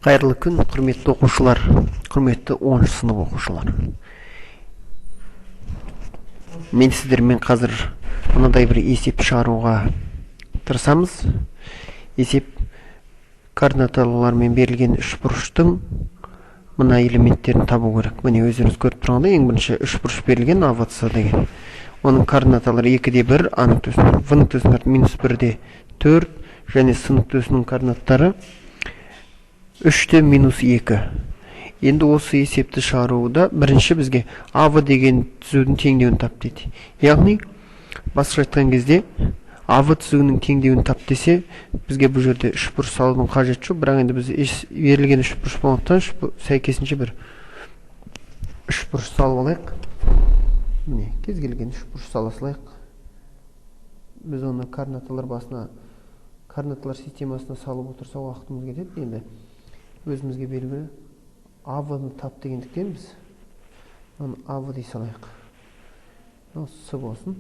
Қайырлы күн, құрметті оқушылар, құрметті 10 сынып оқушылары. Мен сіздермен қазір мынадай бір есеп шығаруға тырысамыз. Есеп координаталармен берілген үшбұрыштың мына элементтерін табу керек. Міне өздеріңіз көріп тұрғандай, ең бірінші үшбұрыш берілген АВЦ деген. Оның координаталары 2-де 1, А нүктесінің, В нүктесінің минус 1-де 4 және С нүктесінің координаттары 3-те минус 2. Енді осы есепті шығаруда бірінші бізге АВ деген түзудің теңдеуін тап дейді. Яғни, басқаша айтқан кезде, АВ түзуінің теңдеуін тап десе, бізге бұл жерде үшбұрыш салудың қажеті жоқ, бірақ енді біз берілген үшбұрыш болғандықтан сәйкесінше бір үшбұрыш салып алайық. Міне, кез келген үшбұрыш сала салайық. Біз оны координаталар басына, координаталар системасына салып отырса уақытымыз кетеді. Енді өзімізге белгілі АВ-ны тап дегендіктен біз оны АВ дей салайық. Мынау С болсын.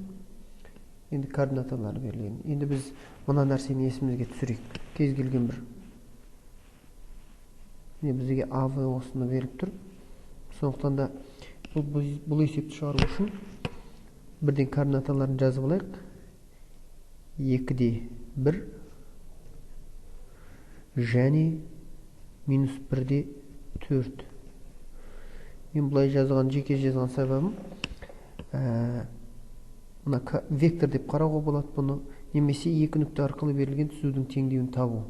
Енді координаталары берілген. Енді біз мына нәрсені есімізге түсірейік. Кез келген бір. Міне бізге АВ осыны беріліп тұр. Сондықтан да бұл есепті шығару үшін бірден координаталарын жазып алайық. 2-де 1 және минус 1-де 4. Мен бұлай жазған, жеке жазған себебім, мына вектор деп қарауға болады бұны, немесе екі нүкте арқылы берілген түзудің теңдеуін табу.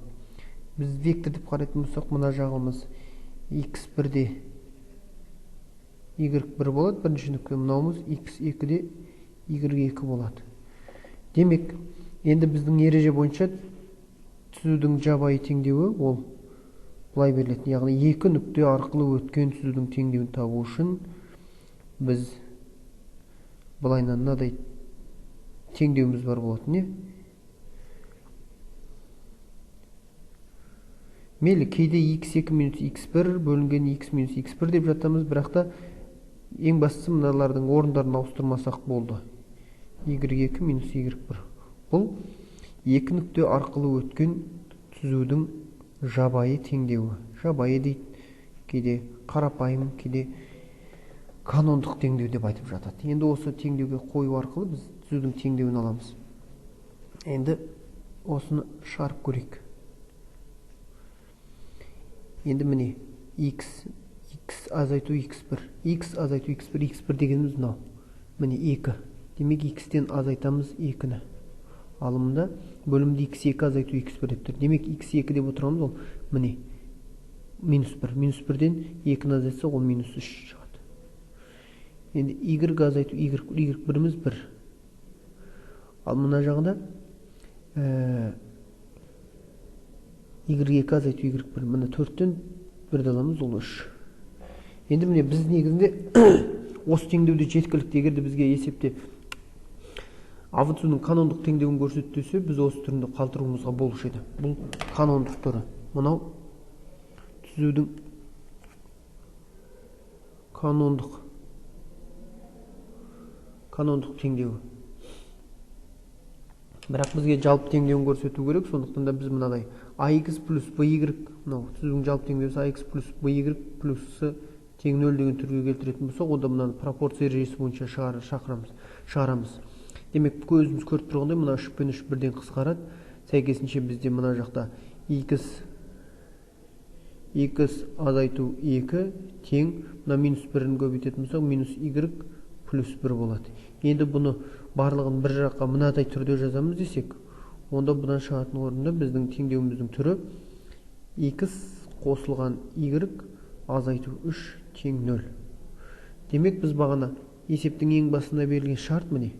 Біз вектор деп қарайтын болсақ, мына жағымыз икс бірде y бір болады, бірінші нүкте, мынауымыз икс екіде y екі болады. Демек, енді біздің ереже бойынша түзудің жабайы теңдеуі ол былай берілетін, яғни екі нүкте арқылы өткен түзудің теңдеуін табу үшін біз былайынан мынадай теңдеуіміз бар болатын, не? Мейлі, кейде икс екі минус икс бір бөлінген икс минус икс бір деп жатамыз, бірақ та ең бастысы мыналардың орындарын ауыстырмасақ болды. Y екі минус y бір. Бұл екі нүкте арқылы өткен түзудің жабайы теңдеуі. Жабайы дейді, кейде қарапайым, кейде канондық теңдеу деп айтып жатады. Енді осы теңдеуге қою арқылы біз түзудің теңдеуін аламыз. Енді осыны шығарып көрейік. Енді міне x, x азайту икс бір, x азайту икс бір, икс бір дегеніміз мынау. Міне 2. Демек, x-тен азайтамыз 2-ні. Алымында бөлімді икс екі азайту икс бір деп тұр. Демек, икс екі деп отырғанымыз ол міне минус бір. Минус бірден екіні азайтсақ, ол минус үш шығады. Енді y азайту y, y біріміз бір. Ал мына жағында, y екі азайту y бір. Міне төрттен бірді аламыз, ол үш. Енді міне біз негізінде осы теңдеуде жеткілікті. Егер де бізге есепте АВ түзуінің канондық теңдеуін көрсет десе, біз осы түрінде қалдыруымызға болушы еді. Бұл канондық түрі. Мынау түзудің канондық теңдеуі. Бірақ бізге жалпы теңдеуін көрсету керек, сондықтан да біз мынадай АХ плюс БY, мынау түзудің жалпы теңдеуі АХ плюс БY плюс С тең нөл деген түрге келтіретін болсақ, онда мынаны пропорция ережесі бойынша шығарамыз. Демек, көзіміз көріп тұрғандай, мына үш пен үш бірден қысқарады. Сәйкесінше бізде мына жақта икс азайту екі тең, мына минус бірін көбейтетін болсақ, минус y плюс бір болады. Енді бұны барлығын бір жаққа мынадай түрде жазамыз десек, онда бұдан шығатын орында біздің теңдеуіміздің түрі икс қосылған y азайту үш тең нөл. Демек, біз бағана есептің ең басында берілген шарт міне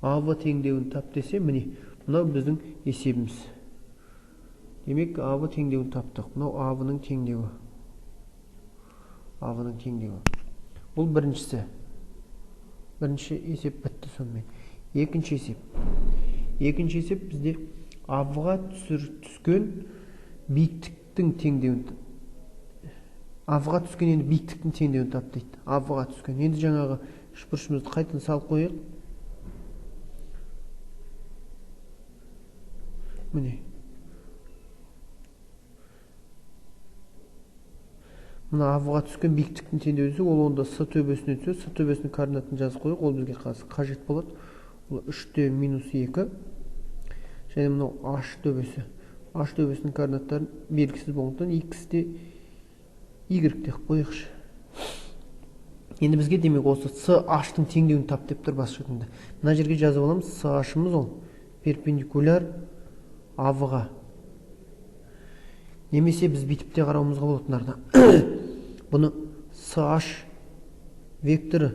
АВ теңдеуін тап десе, міне мынау біздің есебіміз. Демек, АВ теңдеуін таптық. Мынау АВ-ның теңдеуі. АВ-ның теңдеуі. Бұл біріншісі. Бірінші есеп бітті сонымен. Екінші есеп. Екінші есеп бізде АВ-ға түскен биіктіктің теңдеуін АВ-ға түскен енді биіктіктің теңдеуін тап дейді. АВ-ға түскен. Енді жаңағы үшбұрышымызды қайтадан салып қояйық. Міне. Мына АВ-ға түскен биіктіктің теңдеуі, ол онда С төбесіне түседі. С төбесінің координатын жазып қояйық, ол бізге қазір қажет болады. Ол 3-те минус 2. Және мынау H төбесі. H төбесінің координаттары белгісіз болғандықтан X-те Y деп қояйықшы. Енді бізге демек осы CH-тың теңдеуін тап деп тұр басқа айтқанда. Мына жерге жазып аламыз, CH-ымыз ол перпендикуляр АВ-ға. Немесе біз бүйтіп те қарауымызға болады мынарда. Бұны CH векторы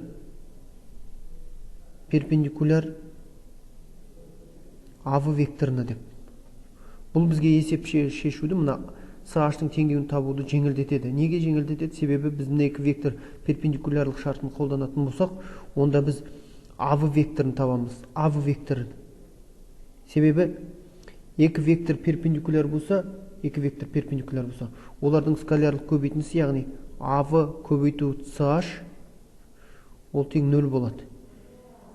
перпендикуляр АВ векторына деп. Бұл бізге есеп шешуді, мына CH-тың теңдеуін табуды жеңілдетеді. Неге жеңілдетеді? Себебі біз мына екі вектор перпендикулярлық шартын қолданатын болсақ, онда біз АВ векторын табамыз. АВ векторын. Себебі екі вектор перпендикуляр болса, екі вектор перпендикуляр болса, олардың скалярлық көбейтіндісі, яғни АВ көбейту CH, ол тең 0 болады.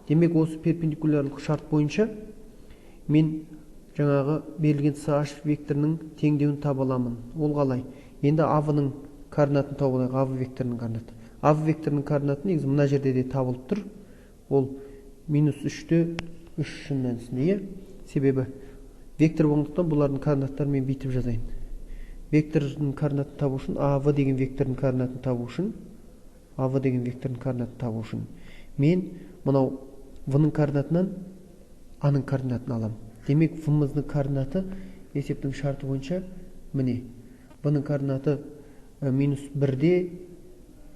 Демек, осы перпендикулярлық шарт бойынша мен жаңағы берілген CH векторының теңдеуін таба аламын. Ол қалай? Енді АВ-ның координатын тауып алайық. АВ векторының координаты. АВ векторының координаты негізі мына жерде де табылып тұр. Ол минус 3-те 3 шын мәнісінде, иә? Себебі вектор болғандықтан бұлардың координаттарын мен бүйтіп жазайын. Вектордың координатын табу үшін, АВ деген вектордың координатын табу үшін, АВ деген вектордың координатын табу үшін мен мынау В-ның координатынан А-ның координатын аламын. Демек, В-мыздың координаты есептің шарты бойынша міне В-ның координаты минус 1-де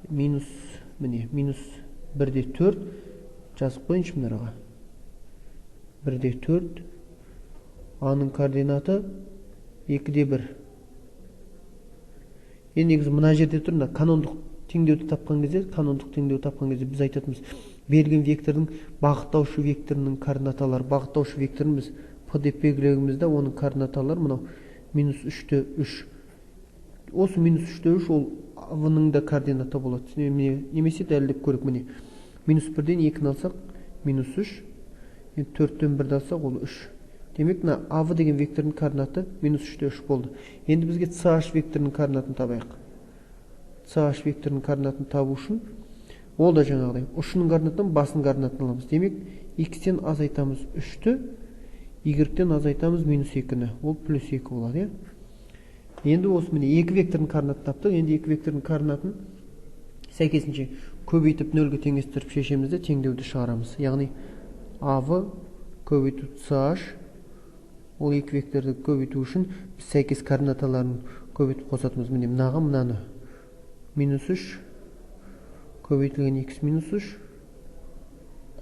минус, міне, минус 1-де 4 жазып қойыншы мынаға. 1-де 4, А-ның координаты 2-де 1. Енді негізі мына жерде тұр, мына канондық теңдеуді тапқан кезде, канондық теңдеуді тапқан кезде біз айтатынбыз, берілген вектордың бағыттаушы векторының координаталары, бағыттаушы векторын біз P деп белгілегенбіз де, оның координаталары мынау минус 3-те 3. Осы минус 3-те 3 ол В-ның да координаты болады. Немесе дәлелдеп көрейік, міне. Минус 1-ден 2-ні алсақ, минус 3. Енді 4-тен 1-ді алсақ, ол 3. Демек, мына АВ деген вектордың координаты минус 3-те 3 болды. Енді бізге CH векторының координатын табайық. CH векторының координатын табу үшін ол да жаңағыдай ұшының координатынан басының координатын аламыз. Демек, X-тен азайтамыз 3-ті, Y-тен азайтамыз минус 2-ні. Ол плюс 2 болады, иә? Енді осы міне екі вектордың координатын таптық. Енді екі вектордың координатын сәйкесінше көбейтіп нөлге теңестіріп шешеміз де теңдеуді шығарамыз. Яғни АВ көбейту CH, ол екі векторды көбейту үшін біз сәйкес координаталарын көбейтіп қосатынбыз. Міне мынаға мынаны минус 3 көбейтілген x минус 3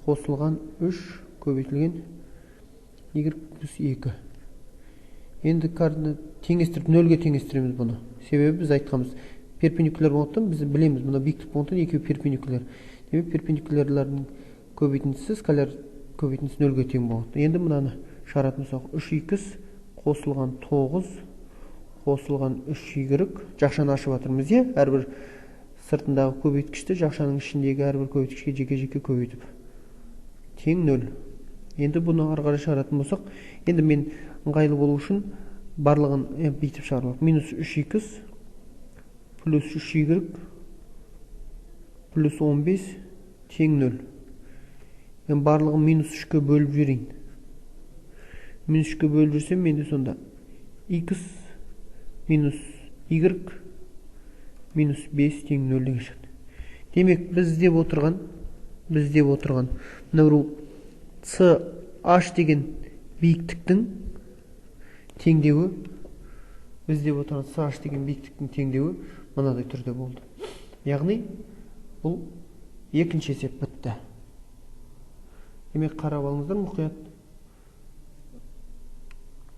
қосылған 3 көбейтілген y плюс 2. Енді теңестіріп нөлге теңестіреміз бұны. Себебі біз айтқанбыз, перпендикуляр болғандықтан біз білеміз, мына биіктік болғандықтан екеуі перпендикуляр. Демек, перпендикулярлардың көбейтіндісі скаляр көбейтіндісі нөлге тең болады. Енді мынаны шығаратын болсақ, 3x қосылған 9 қосылған 3y, жақшаны ашып жатырмыз, иә? Әрбір сыртындағы көбейткішті жақшаның ішіндегі әрбір көбейткішке жеке-жеке көбейтіп тең 0. Енді бұны ары қарай шығаратын болсақ, енді мен ыңғайлы болу үшін барлығын бүйтіп шығарып алайық. Минус 3x плюс 3y плюс 15 тең 0. Мен барлығын минус 3-ке бөліп жіберейін. Минус 3-ке бөліп жіберсем, менде сонда x минус y минус 5 тең 0 деген шығады. Демек, біз іздеп отырған, мына біреу CH деген биіктіктің теңдеуі, біз іздеп отырған CH деген биіктіктің теңдеуі мынадай түрде болды. Яғни, бұл екінші есеп бітті. Демек, қарап алыңыздар мұқият.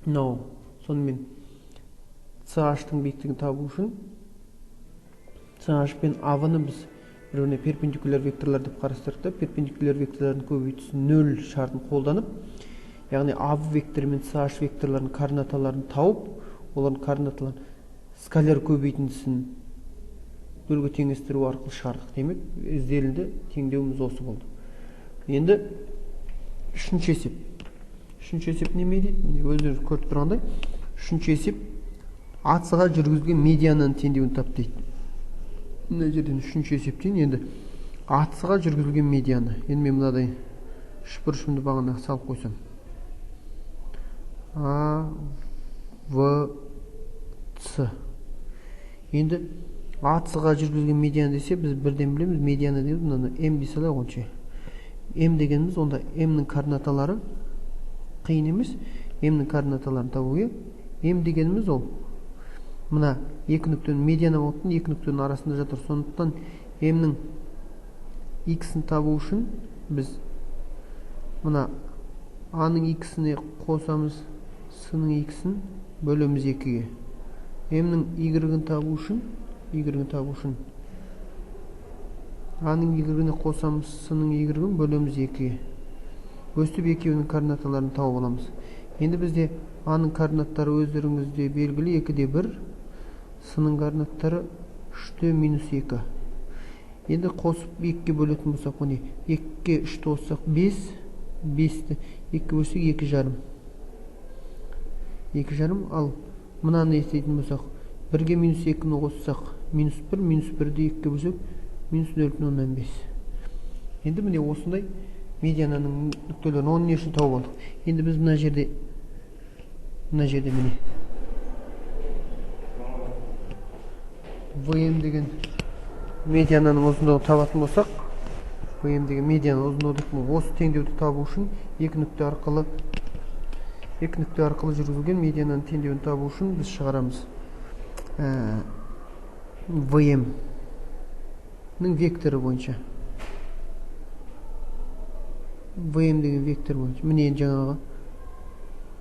Мынау, сонымен CH-тың биіктігін табу үшін CH пен АВ-ны біз бір-біріне перпендикуляр векторлар деп қарастырдық та, перпендикуляр векторлардың көбейтісі 0 шартын қолданып, яғни АВ векторы мен CH векторларының координаталарын тауып, олардың координаталарын скаляр көбейтіндісін нөлге теңестіру арқылы шығардық. Демек, ізделінді теңдеуіміз осы болды. Енді үшінші есеп. Үшінші есеп неме дейді? Міне өздеріңіз көріп тұрғандай, үшінші есеп АЦ-ға жүргізілген медиананың теңдеуін тап дейді. Мына жерден үшінші есептен енді АЦ-ға жүргізілген медиана. Енді мен мынадай үшбұрышымды бағана салып қойсам. А, В, С. Енді АЦ-ға жүргізілген медиана десе, біз бірден білеміз, медиана дейміз, мынаны М дей салайық онша. М дегеніміз онда М-нің координаталары қиын емес. М-нің координаталарын табу, иә. М дегеніміз ол мына екі нүктенің медиана болатын екі нүктенің арасында жатыр. Сондықтан М-нің X-ін табу үшін біз мына А-ның X-іне қосамыз, С-ның X-ін бөлеміз 2-ге. М-нің Y-ін табу үшін, Y-ін табу үшін А-ның Y-іне қосамыз, С-ның Y-ін бөлеміз 2-ге. Өстіп екеуінің координаталарын тауып аламыз. Енді бізде А-ның координаттары өздеріңізде белгілі 2-де 1, С-ның координаттары 3-те минус 2. Енді қосып 2-ге бөлетін болсақ, міне 2-ге 3-ті қоссақ 5, 5-ті 2-ге бөлсек 2,5. 2,5, ал мынаны естейтін болсақ, 1-ге минус 2-ні қоссақ минус 1, минус 1-ді 2-ге бөлсек минус 0,5. Енді міне осындай медиананың нүктелерін оны не үшін тауып алдық? Енді біз мына жерде міне ВМ деген медиананың ұзындығын табатын болсақ, ВМ деген медиананың ұзындығы деп осы теңдеуді табу үшін екі нүкте арқылы жүргізілген медиананың теңдеуін табу үшін біз шығарамыз ВМ-ның векторы бойынша. ВМ деген вектор бойынша міне енді жаңағы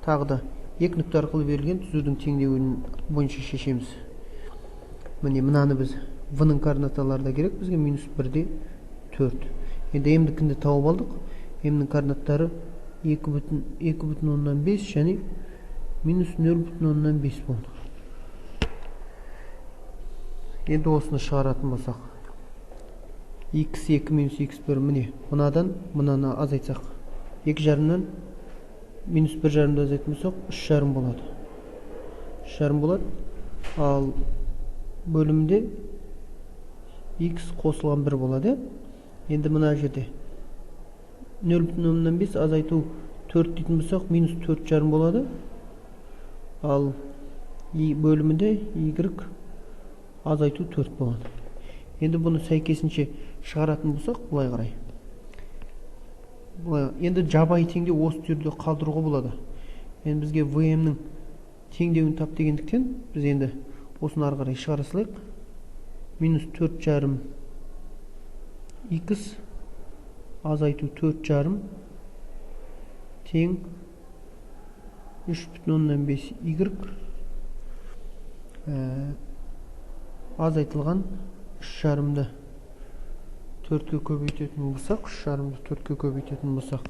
тағы да екі нүкте арқылы берілген түзудің теңдеуін бойынша шешеміз. Міне мынаны біз В-ның координаталары да керек бізге минус 1-де 4. Енді М-дікін де тауып алдық. М-нің координаттары 2,5 және минус 0,5 болды. Енді осыны шығаратын болсақ, x2 минус x1 міне мынадан мынаны азайтсақ, 2,5-нан минус 1,5-ды азайтатын болсақ, 3,5 болады. 3,5 болады. Ал бөлімде x қосылған 1 болады. Енді мына жерде 0,5 азайту 4 дейтін болсақ, минус 4,5 болады. Ал бөлімінде y азайту 4 болады. Енді бұны сәйкесінше шығаратын болсақ, былай қарай. Былай, енді жабайы теңдеу осы түрде қалдыруға болады. Енді бізге ВМ-нің теңдеуін тап дегендіктен, біз енді осыны ары қарай шығара салайық. Минус 4,5 x азайту 4,5 тең 3,5 y азайтылған 3,5-ды 4-ке көбейтетін болсақ, 3,5-ды 4-ке көбейтетін болсақ,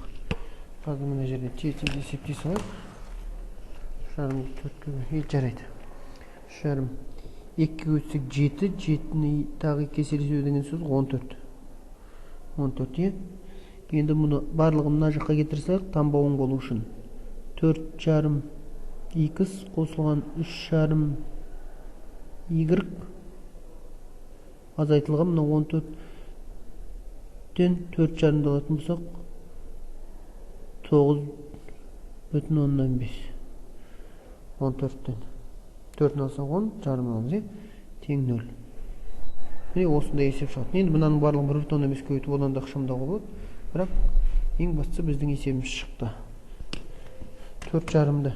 қазір мына жерде тез-тез есептей салайық. 3,5-ды 4-ке көбейтіп, жарайды. 3,5 2-ге өтсек 7, 7-ні тағы 2-ге еселесу деген сөз 14. 14, иә. Енді мұны барлығын мына жаққа кетіре салайық, таңба оң болу үшін. 4,5 x қосылған 3,5 y азайтылған мына 14-тен 4,5-ды алатын болсақ, 9,5. 14-тен 4-ін алсақ 10, жарым аламыз, иә, тең 0. Міне осындай есеп шығады. Енді мынаның барлығын 1,5 көбейтіп одан да ықшамдауға болады. Бірақ ең бастысы біздің есебіміз шықты. 4,5-ды.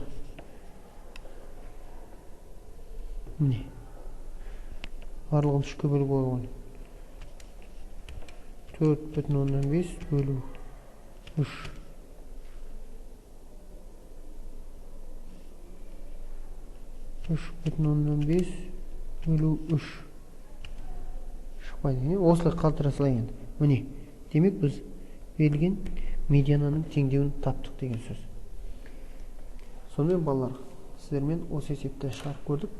Міне. Барлығын 3-ке бөліп алған. 4,5 бөлу 3. 3,5 бөлу 3. Шықпайды. Осылай қалдыра салайын енді. Міне, демек біз берілген медиананың теңдеуін таптық деген сөз. Сонымен балалар, сіздермен осы есепті шығарып көрдік.